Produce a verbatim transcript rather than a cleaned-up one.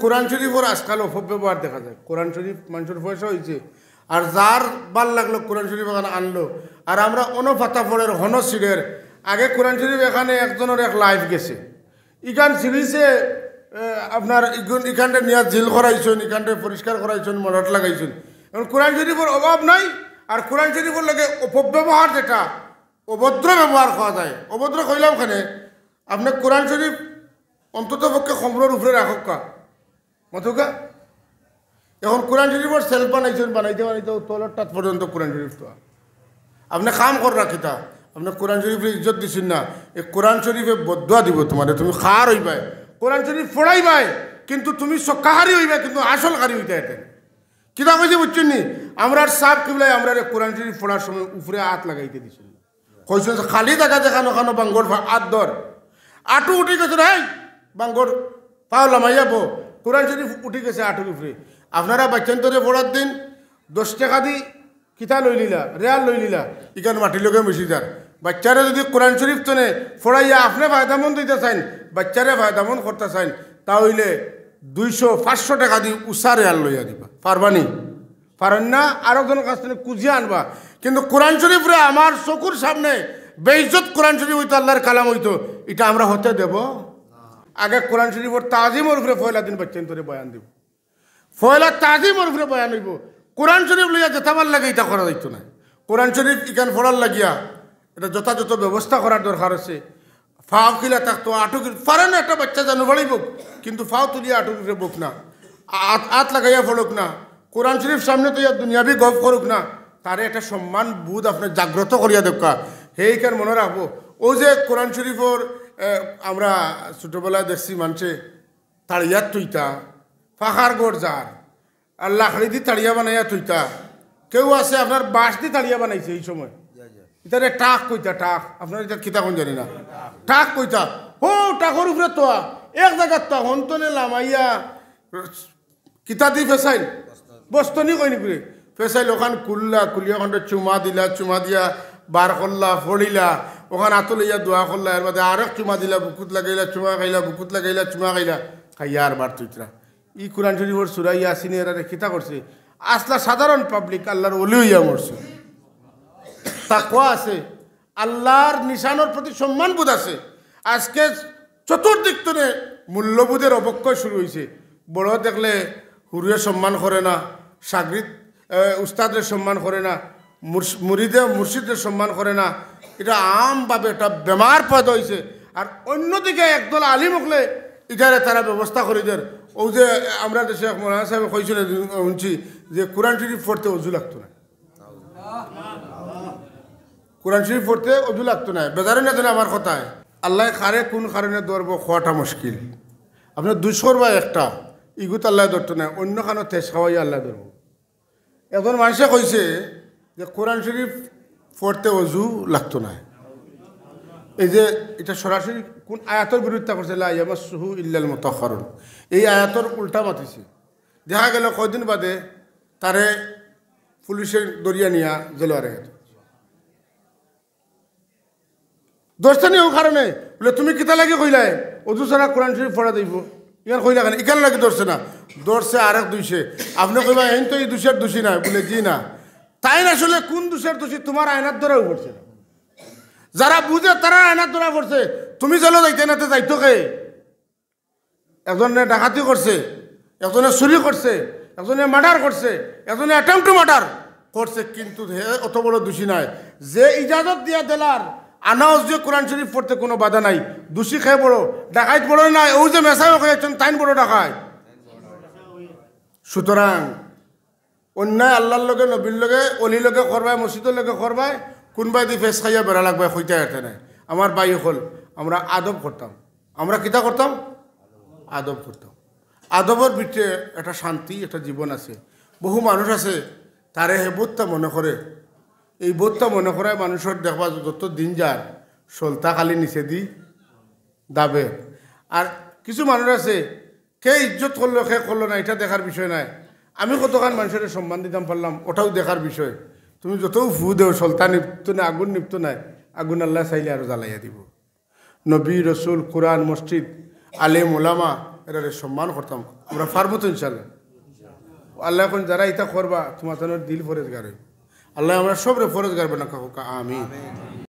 কোরআন শরীফর আজকাল অপব্যবহার দেখা যায়। কোরআন শরীফ মানষর পয়সা অইছে, আর যার ভালা লাগলো কোরআন শরীফ এখান আনলো, আর আমরা অনো পাতা পড়ের, হনো ছিড়ের। আগে কোরআন শরীফ এখান একজনর এক লাইফ গেছে, ইখান ছিড়িছে, এ, আপনার ইগুন-, ইখানরে নিয়া জিল করাইছইন, ইখানরে পরিষ্কার করাইছইন, মলাট লাগাইছইন। এখন কোরআন শরীফর অভাব নাই, আর কোরআন শরীফর লগে অপব্যবহার, যেটা অভদ্র ব্যবহার কওয়া যায়, অভদ্র কইলাম কেনে, আপনে কোরআন শরীফ অন্তত পক্ষে কমরর উপরে রাখউক্কা, মাতউক্কা। এখন কোরআন শরীফর সেলফ বানাইছইন, বানাইতে বানাইতে তলর টাত পর্যন্ত কোরআন শরীফ তো। আপনে কাম কররা কিতা? আপনে কোরআন শরীফরে ইজ্জত দিছইন না। এই কোরআন শরীফে বদদোয়া দিবো তুমারে, তুমি কার অইবায়। কোরআন শরীফ পড়াইবায়, কিন্তু তুমি ছক্কাকারী অইবায়, কিন্তু আসল কারী অইতায় এতে। কিতা কইছি বুঝছইন নি? আমরার সাব কিবলায় আমরারে কোরআন শরীফ পড়ার সময় উপরে আত লাগাইতে দিছইন না। কইছইন, "খালি জাগা যেখানো খানো বাঙ্গর ফা-, আত ধর।" আটু উঠি গেছে রে, "হেই, বাঙ্গর পাও লামাইয়া বো।" কোরআন শরীফ উঠি গেছে আটুর উপরে। আপনারা বাইচ্চাইন্তরে পড়ার দিন দশ টেকা দি কিতা লইলিলা, রিয়াল লইলিলা, ইখান মাটির লগে মিশি যার। বাইচ্চারে যুদি কোরআন শরীফ তনে পড়াইয়া আপনে ফায়দামন্দ অইতা চাইন, বাইচ্চারে ফায়দামন্দ করতা চাইন, তা অইলে দুইশো, পাঁচশো টেকা দি উষা রিয়াল লইয়া দিবা। পারবা নি? পারইন না, আরকজনর কাছ তনে খুজিয়া আনবা। কিন্তু কোরআন শরীফরে আমার চকুর সামনে বেইজ্জত কোরআন শরীফ অইতো, আল্লার কালাম অইতো, ইটা আমরা হতে দেব? আগে কোরআন শরীফর তাজিমর উপরে পয়লা দিন বাইচ্চাইন্তরে বয়ান দিবো। পয়লা তাজিমর উপরে বয়ান অইবো। কোরআন শরীফ লইয়া যেতা ভালা লাগে ইতা করা যাইতো নায়। কোরআন শরীফ ইখান পড়ার লাগিয়া ইটা যথাযথ ব্যবস্থা করার দরকার আছে। পাও কিলা থাকতো, আটু কিলা, পারে না একটা বাইচ্চা জানো পড়াইবো, কিন্তু পাও তুলিয়া আটুর উপরে বউক না, আত, আত লাগাইয়া পড়উক না, কোরআন শরীফ সামনে থইয়া দুনিয়াবি গফ করউক না, তারে একটা সম্মান বোধ আপনে জাগ্রত করিয়া দেউক্কা, হে ইখান মনো রাখবো। অউ যে কোরআন শরীফর, এ, আমরা ছোটবেলায় দেখছি মানষে তাড়িয়াত থইতা, পাকার ঘর যার, আর লাকড়ি দি তাড়িয়া বানাইয়া থইতা। কেউ আছে আপনার বাঁশ দি তাড়িয়া বানাইছে এই সময়। ইতারে টাক কইতা, টাক। আপনারা ইতারে কিতা কইন জানি না। টাক কইতা। হো, টাকর উপরে তোয়া। এক জাগাত তোয়া, হন্তনে লামাইয়া, কিতা দি ফেসাইল? বস্তনি কইন নি করে। ফেসাইল অখান খুললা, খুলিয়া অখানরে চুমা দিলা, চুমা দিয়া বার করলা, পড়িলা, অখান আতো লইয়া দোয়া করলা, এর বাদে আরক চুমা দিলা, বুকুত লাগাইলা, চুমা খাইলা, বুকুত লাগাইলা, চুমা খাইলা, খাইয়া আর বার থইতরা। ই কোরআন শরীফর সূরা ইয়াসিনে এরারে কিতা করছে? আসলা সাধারণ পাবলিক আল্লার ওলি অইয়া মরছে। তাকওয়া আছে, আল্লার নিশানর প্রতি সম্মান বোধ আছে। আজকে চতুর্দিক তনে মূল্যবোধর অবক্ষয় শুরু অইছে। বড় দেখলে হুরুয়ে সম্মান করে না, শাগরিদ, এ, উস্তাদরে সম্মান করে না, মুর্শ-, মুরিদে মুর্শিদরে সম্মান করে না। ইটা আমভাবে একটা বেমার পয়দা অইছে। আর অন্যদিকে একদল আলিম অকলে ইটারে তারা ব্যবস্থা করি দের। অউ যে আমরা দেশে এক মৌলানা সাহেব কইছিলেন, হুনছি যে কোরআন শরীফ পড়তে অজু লাগতো না। কোরআন শরীফ পড়তে অজু লাগতো না। বেজার অইন না যেন আমার কথায়। আল্লায় কারে কুন কারণে ধরবো কওয়াটা মুশকিল। আপনে দুষ করবা একটা, ইগুত আল্লায় ধরতো না, অন্য কানো তেজ খাওয়াইয়া আল্লায় ধরবো। একজন মানষে কইছে যে কোরআন শরীফ পড়তে অজু লাগতো না। এই যে ইটা সরাসরি কুন আয়াতর বিরোধিতা করছে, "লা ইয়ামাসসুহু ইল্লাল মুতাহহারুন।" এই আয়াতর উল্টা মাতিছে। দেখা গেল কয়দিন বাদে তারে পুলিশে ধরিয়া নিয়া জেলো আরে গেছে। ধরছে নি অউ কারণে? বুলে, "তুমি কিতা লাগি কইলায় অজু ছাড়া কোরআন শরীফ পড়া যাইবো? ইখান কইলা কেনে? ইখান লাগি ধরছে না।" ধরছে আরেক দুষে। আপনে কইবা, "এইন তো ই দুষর দুষী নায়।" বুলে, "জি না, তাইন আসলে কুন দুষর দুষী তুমার আয়নাত ধরা পড়ছে না। যারা বুঝে তারার আয়নাত ধরা পড়ছে, তুমি জেলো যাইতায় না, তে যাইতো কে?" একজনে ডাকাতি করছে, একজনে চুরি করছে, একজনে মার্ডার করছে, একজনে attempt to murder করছে, কিন্তু হে অত বড় দুষী নায়। যে ইজাজত দিয়া দিলার আনাউজ যে কোরআন শরীফ পড়তে কুনু বাধা নাই, দুষী কে বড়? ডাকাইত বড় নায়? অউ যে মেসাবে কইয়াছইন, তাইন বড় ডাকাইত। সুতরাং অন্যায় আল্লার লগে, নবীর লগে, অলির লগে করবায়, মসজিদর লগে করবায়, কুনবায়দি ফেস খাইয়া বেড়া লাগবায়, কইতায় পারতায় নায়। আমার ভাই অকল, আমরা আদব করতাম। আমরা কিতা করতাম? আদব করতাম। আদবর ভিতরে একটা শান্তি, একটা জীবন আছে। বহু মানুষ আছে, তারে হে বউত্তা মনে করে। এই বউত্তা মনে করায় মানুষর দেখবা যত দিন যার, সলতা খালি নিচেদি দাবে। আর কিছু মানুষ আছে, কে ইজ্জত করলো, কে করলো না, ইটা দেখার বিষয় নায়। আমি কতখান মানষরে সম্মান দিতাম পারলাম, ওটাও দেখার বিষয়। তুমি যতউ ফু দেও, সলতা নিভতো নায়, আগুন নিভতো নায়, আগুন আল্লায় চাইলে আরো জ্বালাইয়া দিবো। নবী, রসুল, কোরআন, মসজিদ, আলেম, ওলামা, এরারে সম্মান করতাম। আমরা পারমু তো ইনশাআল্লাহ। আল্লাহ এখন যারা ইতা করবা, তুমার তানর দিল পরেজগার অইবো। আল্লাহ আমরা সবরে পরেজগার বানাউক্কা, আমিন।